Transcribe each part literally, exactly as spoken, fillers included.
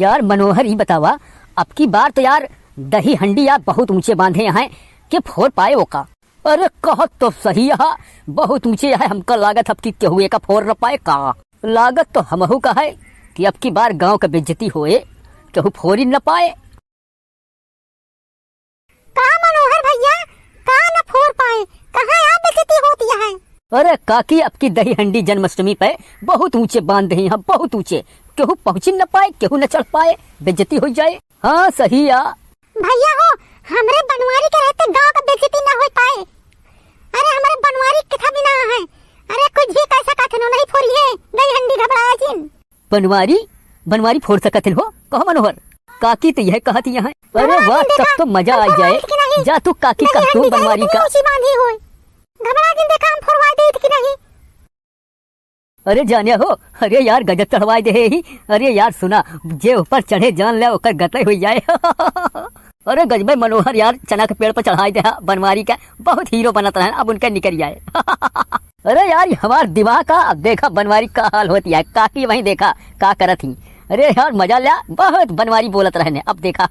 यार मनोहर, ई बतावा, अब की बार तो यार दही हंडी यार बहुत ऊंचे बांधे हैं कि फोर पाए ओका। अरे कहत तो सही है, बहुत ऊंचे है, हमका लागत अब की केहू एका फोर न पाए का। लागत तो हमहू का है कि अब की बार गांव का बेइज्जती होए, केहू फोर ही न पाए। का मनोहर भैया, का न फोर पाए, कहाँ आप बेइज्जती होती है? अरे काकी, अब की दही हंडी जन्माष्टमी पे बहुत ऊंचे बांध दही हैं, बहुत ऊंचे, केहू पहुँची न पाए, केहू न चढ़ पाए, बेइज्जती हो जाए। हाँ सही या। भैया हो, हमरे बनवारी के रहते गांव का बेइज्जती न हो पाए। अरे हमरे बनवारी किथा भी ना है। अरे कुछ भी कह सकत हन, नहीं फोरिए दही हंडी, घबराया जिन। बनवारी, बनवारी फोर सकत हन हो, कहो मनोहर। काकी तो यह कहत यहाँ। अरे वाह, तब तो मजा आ जाए। जा तू काकी कह तू बनवारी का। ऊंची बांधी होय। घबरा जिन, देखा हम फोरवा देत कि नहीं। अरे जाने हो, अरे यार गजब चढ़वाए दे ही। अरे यार सुना, जे ऊपर चढ़े जान ले ओकर गतई हुई जाए। अरे गजबे मनोहर यार, चना के पेड़ पर चढ़ाई दे हा बनवारी का, बहुत हीरो बनत रहे, अब उनके निकल जाए। अरे यार, ये हमार दिमाग का, अब देखा बनवारी का हाल होती है, काकी वहीं देखा का करत ही। अरे यार, मजा लिया, बहुत बनवारी बोलत रहने, अब देखा।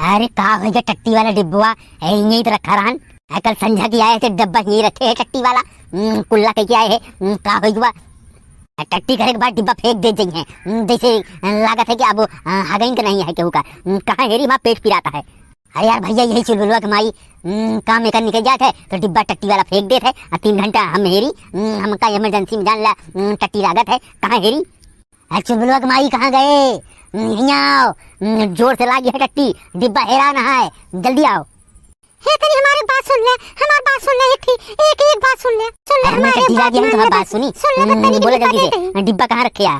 अरे का हो गया टट्टी वाला डिब्बा, ए, यहीं तो रखा रहन। ए, कल संझा की आए थे, डब्बा यहीं रखे है टट्टी वाला। हम्म, कुल्ला कह के आए है। हम्म, का हो गया? ए, टट्टी करे के बाद डिब्बा फेंक दे जइहे। हम्म, जैसे लागत है कि अब, अ, हगइन का नहीं है केहू का। हम्म, कहाँ हेरी, वहाँ पेट पिराता है। अरे यार भैया, यही चुलबुलवा के माई, हम्म, काम एकर निकल जात है, तो डिब्बा टट्टी वाला फेंक देत है, आ तीन घंटा हम हेरी, हम्म, हमका इमरजेंसी में जान ला, हम्म, टट्टी लागत है, कहाँ हेरी? अरे चुलबुलवा के माई कहाँ गए? हम्म, हियाँ आओ, हम्म, जोर से लागी है टट्टी, डिब्बा हेरा ना है, जल्दी आओ। हे तनी हमारी बात सुन ले, हमार बात सुन ले, एक, एक, एक बात सुन ले, सुन ले अरे हमारे टट्टी बात लागी है, मान तुम्हारी ले, बात सुनी। सुन ले, हम्म, तनी बोलो डिब्बा जल्दी दे से, कहीं। डिब्बा कहाँ रखे आ?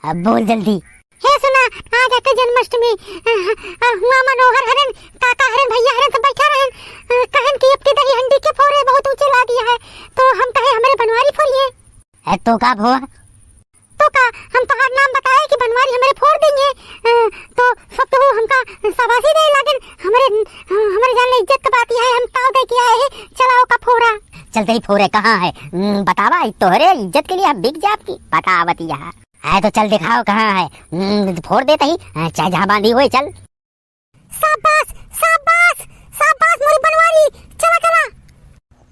अब बोल जल्दी। हे सुना, आज आके जन्माष्टमी, अ, अ, हुआ मनोहर हरन, काका हरन, भैया हरन सब बैठा रहन, अ, कहन कि अब की दही हंडी के फोरे बहुत ऊंचे लागी है, तो हम कहे हमरे बनवारी फोरिए। ए, तो का भो? तो का, हम तोहार नाम बताए कि बनवारी हमरे फोर देंगे, अ, तो सब तो हमका शाबाशी दे लागन, हमरे, अ, हमरे जान ले इज्जत का बात यह है, हम ताव दे के आए हैं, चलाओ का फोरा। चलते ही फोरे कहाँ है? हम्म, बतावा, तोहरे इज्जत के लिए हम बिक जाब की बतावत यह। आए तो चल दिखाओ कहाँ है। हम्म, फोड़ देते ही, अ, चाहे जहाँ बांधी हुए, चल। शाबाश, शाबाश, शाबाश मोरी बनवारी, चला, चला।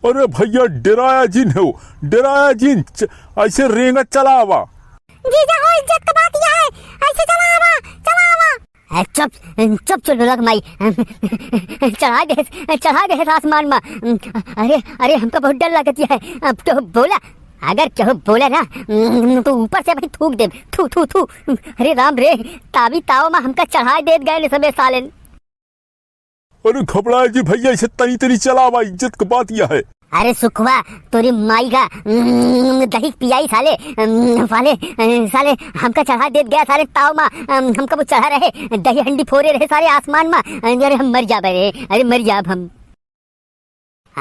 अरे भैया, डेराया जिन हो, डेराया जिन, च-, ऐसे रेंगा चला आवा। जीजा हो, इज्जत का बात यह है, ऐसे चला आवा, चला आवा। ए, चुप, चुप, चुलबुलवा के माई। चढ़ाई दे, चढ़ाई दे आसमान में। अरे, अरे, हमका बहुत डर लगत है। अब तो बोला, अगर केहू बोले ना, तो ऊपर से भाई थूक दे। थू, थू, थू। अरे राम रे, तावी ताव में हमका चढ़ाई देत गए ने सबे सालेन। अरे घबराए जी भैया, इसे तनी तनी चलावा, इज्जत का बात यह है। अरे सुखवा, तोरी माई का, उम, दही पियाई साले, उम, साले, अ, साले हमका चढ़ा देत गया साले ताव मा, उम, हमका वो चढ़ा रहे, दही हंडी फोरे रहे सारे आसमान मा। अरे हम मर जाबे रे, अरे मर जाब हम।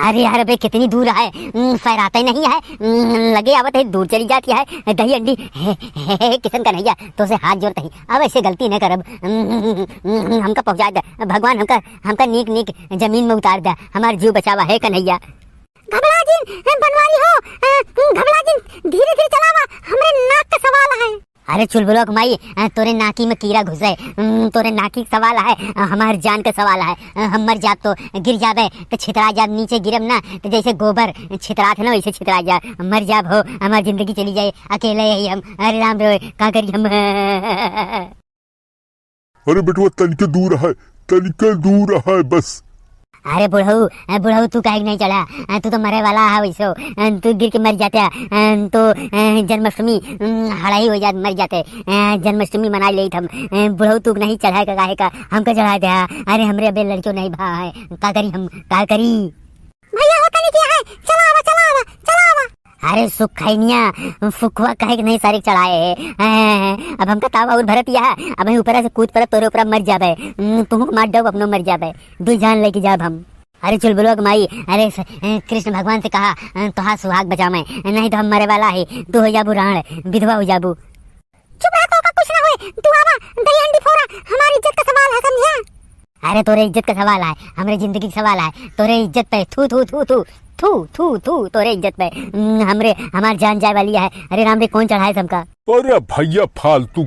अरे यार, अबे कितनी दूर है, उम, फहराता ही नहीं है, उम, लगे आवत है, दूर चली जाती है, दही हंडी, हे, हे, हे, हे, किशन कन्हैया, तो से हाथ जोड़ते ही, अब ऐसे गलती न करब, उम, उम, उम, हमका पहुँचा दे, भगवान हमका, हमका नीक नीक जमीन में उतार दे, हमार जीव बचावा है कन्हैया। घबरा जिन, ए, बनवारी हो, ए, घबरा जिन, धीरे धीरे चलावा, हमरे नाक का सवाल है। अरे चुलबुलवा के माई, ए, तोरे नाकी में कीड़ा घुसे, उम, तोरे नाकी का सवाल है, ए, हमार जान का सवाल है, ए, हम मर जाब तो गिर जाबे, तो छितरा जाब, नीचे गिरब ना, तो जैसे गोबर छितरात है ना, वैसे छितरा जाब, मर जाब हो, हमार जिंदगी चली जाए, अकेले ही हम, अरे राम रे, का करी हम। अरे बेटवा, तनिके दूर है, तनिके दूर है बस। अरे बुढ़ऊ, ए, बुढ़ऊ, तू काहे के नहीं चढ़ा? ए, तू तो मरे वाला है वैसो। ए, तू गिर के मर जाते, ए, तो, ए, जन्माष्टमी, उम, हड़ाई हो जात, मर जाते। ए, जन्माष्टमी मना लेत हम। ए, बुढ़ऊ, तू नहीं चढ़ाए का, काहे का? हमका चढ़ा दे। अरे हमरे अबे लड़कियों नहीं भा है, का करी हम, का करी? भैया, होता नहीं क्या है? चला आवा, चला आवा, चला आवा। अरे सुखैनिया, फुकवा कहे के नहीं सारे चढ़ाए है। हैं, अब हमका तावा और भरत यह, अब हम ऊपरा से कूद पड़ब, तोरे ऊपरा मर जाबे। हम्म, तुहू के मार डब, अपनो मर जाबे। दू जान लेके जाब हम। अरे चुलबुलवा के माई, अरे स-, ए, कृष्ण भगवान से कहा, ए, तोहार सुहाग बचावे, नहीं तो हम मरे वाला है, तू हो जाबू राण, विधवा हो जाबू। चुप रह, तोका कुछ ना होए। तू आवा, दही हंडी फोरा, हमारी इज्जत का सवाल है, समझा? अरे तोरे इज्जत का सवाल है, हमरे जिंदगी का सवाल है, तोरे इज्जत पे थू, थू, थू, तोरे इज्जत पे। हम्म, हमरे, हमार जान जाए वाली है। अरे राम रे, कौन चढ़ाए हमका? अरे भैया, फालतू